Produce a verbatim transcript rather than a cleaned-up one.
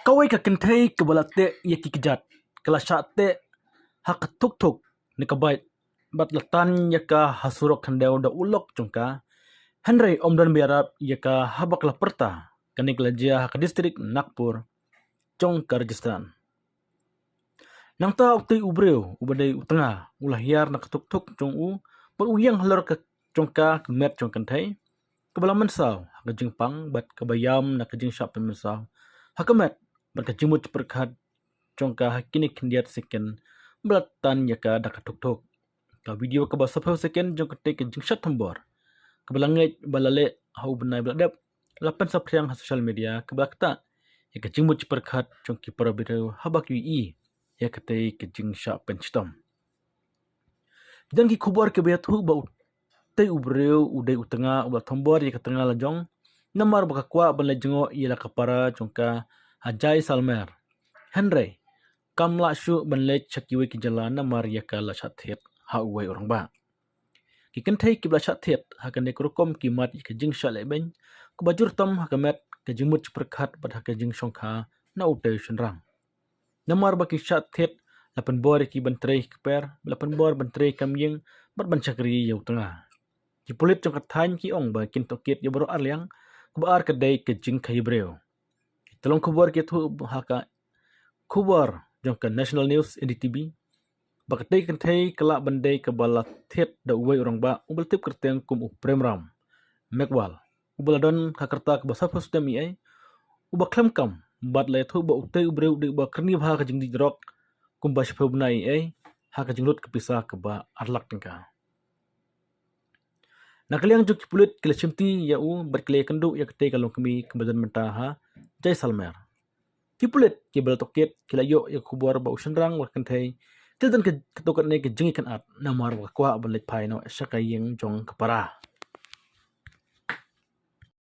Kawei ka kynthei kaba la teh ïa ki kjat ka la shah teh ha ka thuk thuk ne ka bike bad la tan ïa ka ha surok khyndew da u lok jong ka. Hynrei ym don ba ïarap ïa ka haba ka la pyrta. Kane ka la jia ha ka district Nagpur jong ka Rajasthan. Nangta utei u briew uba dei u tnga u la hiar na ka thuk thuk jong u bad u ïeng halor ka jong ka ka met jong ka kynthei kaba la mynsaw ha ka jingpang bad kaba ïam na ka jingshah pynmynsaw ha ka met bad ka jingmut pyrkhat jong ka ha kine khyndiat second ba la tan ïa ka da ka thuk thuk. Ka video kaba saphew second jong katei ka jingshah thombor kaba la ngeit ba la leh ha u bnai ba la dep la pynsaphriang ha social media kaba la ktah ïa ka jingmut pyrkhat jong ki para briew haba ki ïohi ïa katei ka jingshah pynshitom. Ki don ki khubor kiba ïathuh ba utei u briew u dei u tnga uba la thombor ïa ka tnga la jong namar ba ka kwah ban leit jngoh ïa la ka para jong ka ha Jaisalmer. Hynrei kam lah shuh ban leit sha kiwei ki jylla namar ïa ka la shah thied ha uwei u rangbah. Ki kynthei kiba la shah thied ha kane ka rukom ki mad ïa ka jingshah lehbeiñ kaba jur tam ha ka met, ka jingmut pyrkhat bad ha ka jingshongkha na utei u shynrang. Namar ba ki shah thied la pynbor ïa ki ban trei kper, la pynbor ban trei kam ïing bad ban shakri ïa u tnga. Ki pulit jong ka thaiñ ki ong ba kin tohkit ïa baroh arliang kaba ar ka dei ka jingkhaïi briew. Ki tyllong khubor ki ïathuh ha ka khubor jong ka National News N D T V ba katei ka kynthei ka lah ban dei kaba la thied da uwei u rangbah uba la tip kyrteng kum u Premram Meghwal uba la don ha ka rta kaba saphew snem eiei, uba khlem kam bad la ïathuh ba utei u briew u dei uba kyrni bha ka jingdih drok kumba shiphew bnai eiei ha ka jinglut ka pisa kaba ar lak tyngka. Na ka liang jong ki pulit ki la shimti ïa u bad ki la ïakynduh ïa katei ka longkmie kaba don mynta ha Jaisalmer. Ki pulit kiba la tohkit ki la ïoh ïa ka khubor ba u shynrang bad ka kynthei ki la don ka, katto katne ka jingïakynad namar ba ka kwah ban leit phai noh sha ka ïing jong ka para.